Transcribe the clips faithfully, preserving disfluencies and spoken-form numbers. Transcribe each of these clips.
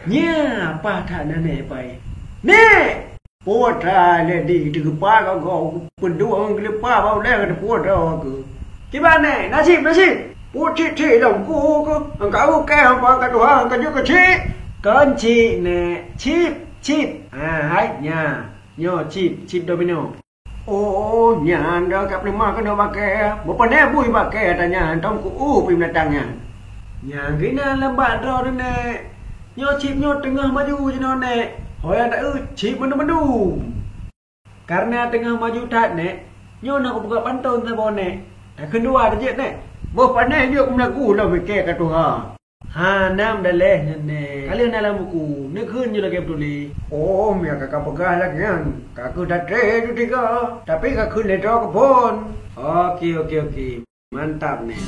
Nyan, paih that na nèk pai. Nèk! Peue that lé di teugeupa goe-goe, peudua ngon geuleupah bak ulèe ka teupeue droe keuh. Kiban nèk, na chip, na chip! Peue chip-chip lom ku keuh, angka ukèe hampa angka tuha, angka jeuet keu chip! Kon chip nèk, chip, chip! Ha, hai, nyan, nyoe chip, chip domino. Oh, nyan dong ka peuleumah keunoe bak kèe. Beupané bui bak kèe ata nyan, tông ku u pih binatang nyan. Nyang geunan lam bak droe nèk. Nyoe chip nyoe teungoh maju jinoe nèk. Ho nyang taeu chip mandum-mandum. Kareuna teungoh maju that nèk, nyoe na kupeugah pantôn saboh nèk. Takheun dua teujeuet nèk. Boh pané jeuet meulagu lom ikèe ka tuha. Hana meudaléh nyan nèk. Ka lheueh na lam buku, neukheun ju lagèe peutuléh. Oh, meunyo ka, ka peugah lagèe nyan, ka keuh tatré ju tiga, tapi ka kheun lé droe keuphon. Oke, oke, oke. Mantap nèk.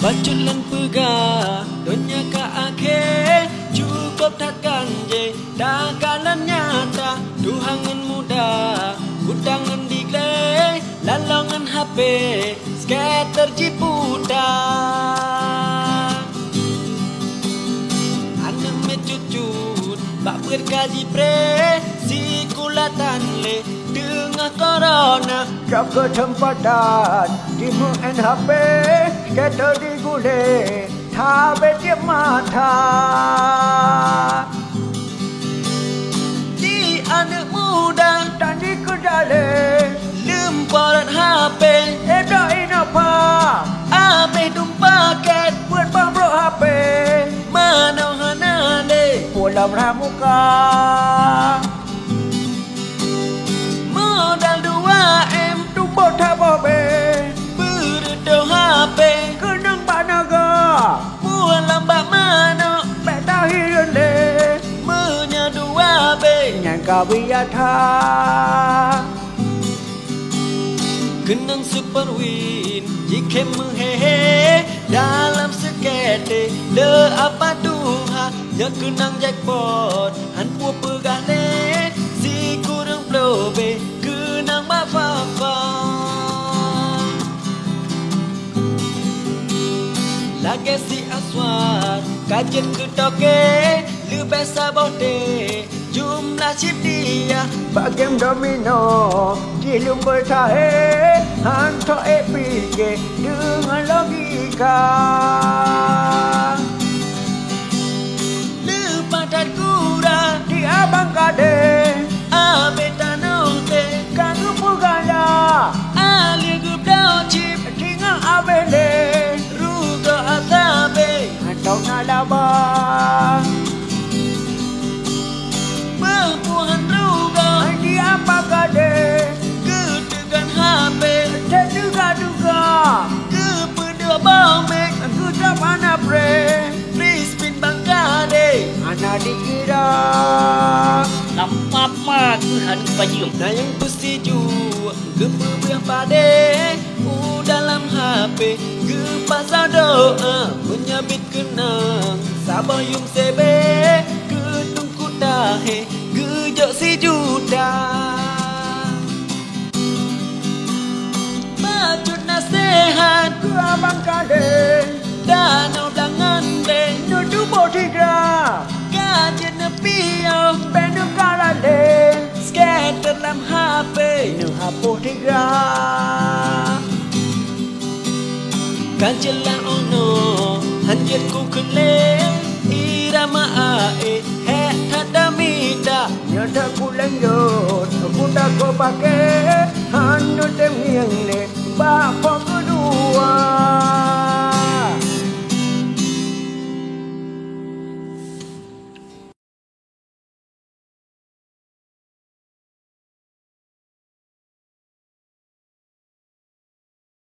Bacut lôn peugah, donya ka akhé, cukôp that ganjé, takalon nyata, tuha ngon muda, utang ngon diglé, lalu ngon H P. Scatter jiputa. Aneuk miet cut-cut bak peuet ka jipré, sikula tan lé teungoh corona. Cok keuseumpatan jimeu'en H P, scatter jigulé, sabé tieb mata. Di aneuk muda tan jikeudalé, leumpah rot H P, édok Innova, abéh dum pakèt, peuet boh brok H P, manoe hana lé, pulang rhah muka. Modal dua M, tuboh that boh bèe, beureudôh H P, keunong bak naga, pulang lam bak manok, bèk tahireuen lé, meunyoe dua bèe nyan ka biasa. Keunong Super Win jikhém meuhehe, dalam seukeudéh le apa tuha, nyoe keunong jackpot, han peue peugah lé, sikureueng ploh bèe keunong bak Fafa. Lagèe si Aswar ka jeuet keu toke, leubeh saboh teh jumlah chip dia. Bak game domino jih lom beutahé, han tho ék pike deungon logika. Leupah that gura di abang kadé, abéh tanoh teh ka geupeugala. Alèh geubloe chip, tinggai abéh lé, rugoe ata abéh, atau na laba. Meupeuhan rugoe di abang kadé, geuteugan H P, teuduga-duga, geupeudeuh boh mic, geudrop hana pré. Crispin bang kadé hana dikira. Lapap ma keuh hana pajeum. Na nyang peusijuek geupeubeuet padé, u dalam H P geupasang doa. Meunyoe bit keunong saboh yuem sebe, keu teungku tahé geujok sijuta. Bacut naseuhat keu abang kadé, tanoh blangan bèe neutuboh tiga. Ka jeuet neupiôh bèe neukarat lé, scatter lam H P neuhapôh tiga. Ka jeulaih 'oh noe han jeuet kukheun lé, irama ae hék that tamita. Nyoe that kulanjut, kutakot paké, han neutem ngieng